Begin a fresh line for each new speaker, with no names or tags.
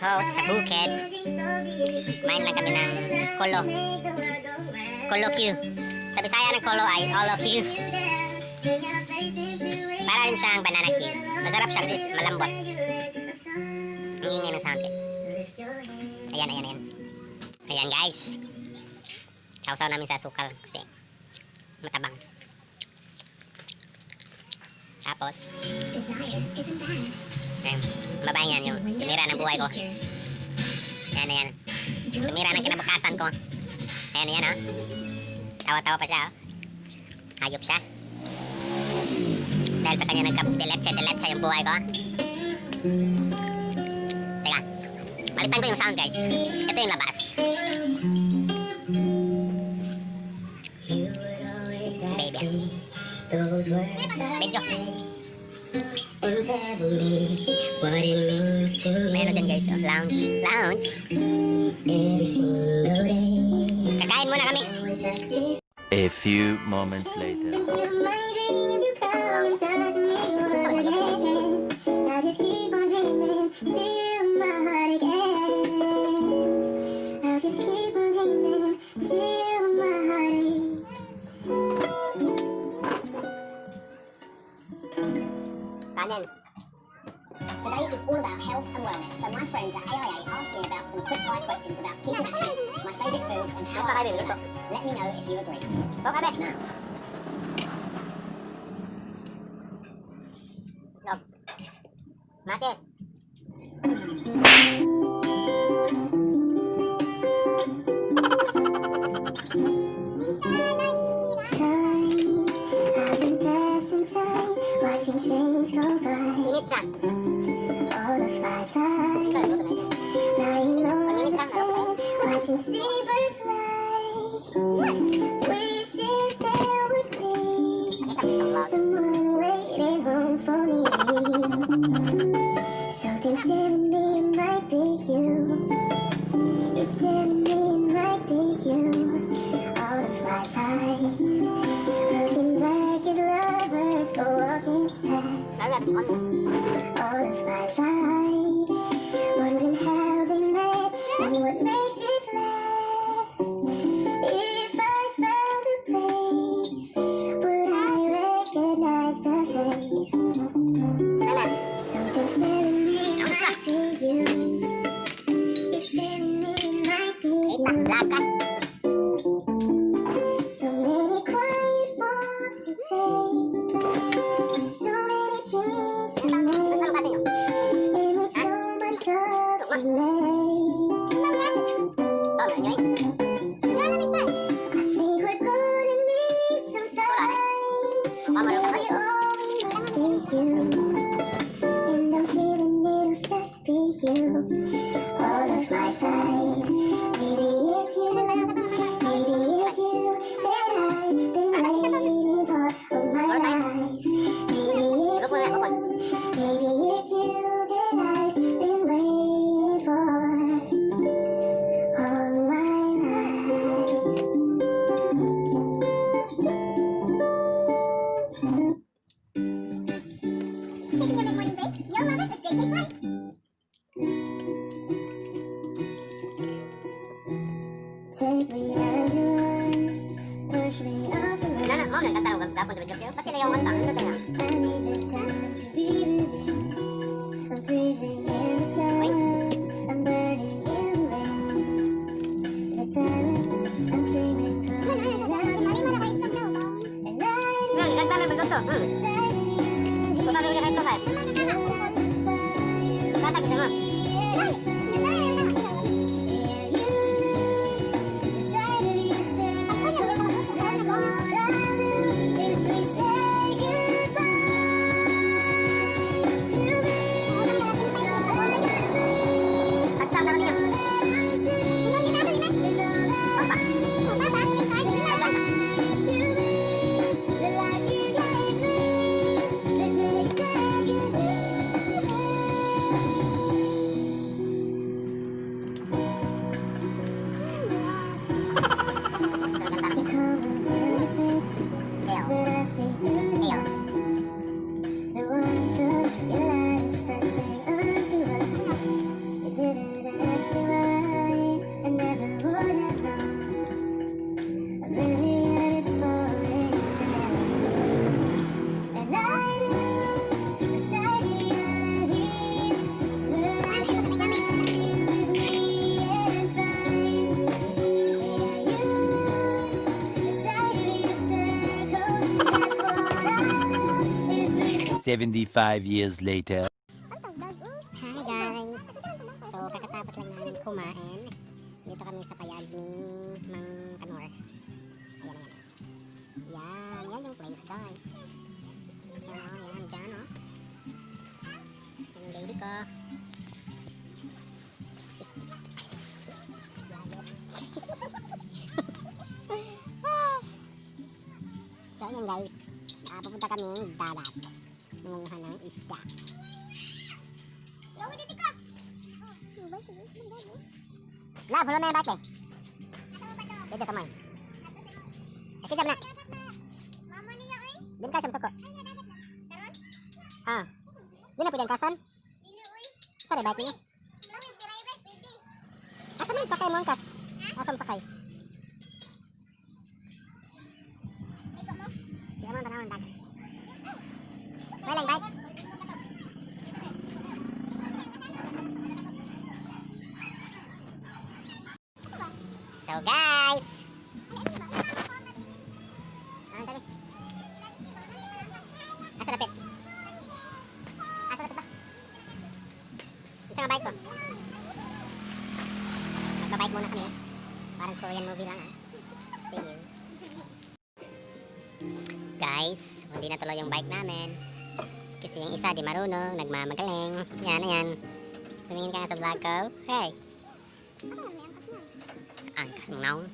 Ko sa bukid. Kumain lang kami ng kolo. Kolo Q. Sa Bisaya ng kolo ay olo Q. Para rin siyang banana Q. Masarap siya kasi malambot. Ang ingay ng sound eh. Ayan, ayan, ayan. Ayan, guys. Sausaw namin sa asukal kasi matabang. Tapos,
Desire isn't bad.
Ayun, babae yan yung tumira ng buhay ko. Ayan, ayan. Tumira ng kinabukasan ko. Ayan, ayan, oh. Tawa-tawa pa siya, oh. Hayop siya. Dahil sa kanya nagka-deletse-deletse yung buhay ko. Teka. Palitan ko yung sound, guys. Ito yung labas.
You would always ask
Baby.
me those words I
Medyo.
Say and tell me what it means to
May ano
me
dyan, guys, oh. Lounge. Lounge.
Every single day.
Kakain muna kami.
Always at this
A few moments later.
Into my dreams, you come and touch me once again. I just keep on dreaming till my heart ends. I just keep on dreaming till my heart aches.
Kanin.
Today is all about health and wellness, so my friends at AIA asked me about some quick-fire questions about keeping active, my favourite foods, and how I like to relax. Let me know if you agree.
Go, kabe.
Now.
Go. Mate.
Time, I've been passing time, watching trains go by.
Init siya.
All of my
Ito,
life,
luto na.
lying on
Pag-init
the
lang,
sand, watching seabirds fly. Wishing there would be
Kita mo sa vlog.
someone waiting home for me. Something's telling me it might be you. It's telling me it might be you. All of my life, looking back as lovers go walking past.
Lalo natin on.
All of my life, wondering how they met and what makes it last. If I found a place, would I recognize the face?
Sana.
Something's telling me it might be you. It's telling me it might be
Kita,
you.
vlog ka.
So many quiet walks to take, so many dreams to
Ano
make.
klase nyo?
And with so much love to make.
Ito, ano nyo eh?
I think we're gonna need some time. Maybe all we must be you. And I'm feeling it'll just be you. All of my life. Maybe it's you. Maybe it's you that I've been waiting for all my life. Maybe it's you. Maybe it's you that I've been waiting for all my life.
Taking your mid-morning break? You'll love it with Great Taste Light.
Take me as you are, push me off the
Wala na, mao nang kanta ng gapon sa video. Pati na yung kanta, ano to na?
I need this time to be with you. I'm freezing in the sun, I'm burning in the rain. The silence, I'm screaming, crying out your name. And I
Kanta na magluto.
Need the sight of you.
Kung sabi ko kahit to,
Put out the fire.
Kanta ko mo.
Yeah, you lose the sight of yourself. That's what I lose if we say goodbye to me. So I gotta breathe.
Kanta na niyo.
That I'm safe and all that I need is time to live the life you gave me. The day you said goodbye.
75 years later.
Hi guys! So, kakatapos lang namin kumain. Dito kami sa payag ni Mang Kanor. Ayan, ayan. Yan, yan yung place, guys. Yan o, yan, dyan o. Yan yung baby ko. Yes. So, ayan guys. Pupunta kaming dagat. Nangunguha ng isda.
Ka.
Love, hulo na yung bike eh. Dito sa may. Sige na.
Mama niya oy.
Din ka siya masuko. Ah. Di na pwede ang kasan?
Dili oy.
Sa rin bike niya?
Lawin si Ray pwede.
Asa man sakay mo ang kas? Asa mo sakay?
Ikaw mo.
Di mo tanawon bag. Wala lang bike. So guys, ano tabi? Asa dapit? Asa dapit ba? Isa nga bike ko. Magbabike muna kami. Parang Korean movie lang ah. See you. Guys, hindi na tuloy yung bike namin. Kasi yung isa di marunong, nagmamagaling. Yan, ayan. Tumingin ka nga sa vlog ko. Hey! Angkas mong naong.